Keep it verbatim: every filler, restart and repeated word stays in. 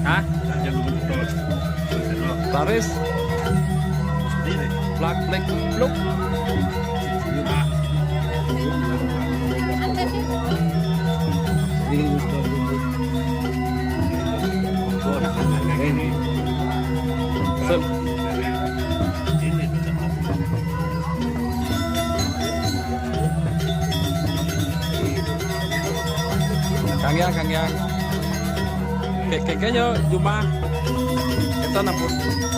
Hah? Baris. Plak, plik, pluk. Sip. Kang Yang, Kang Yang. Ke, ke, ke, yo, Juma. Kita nampun.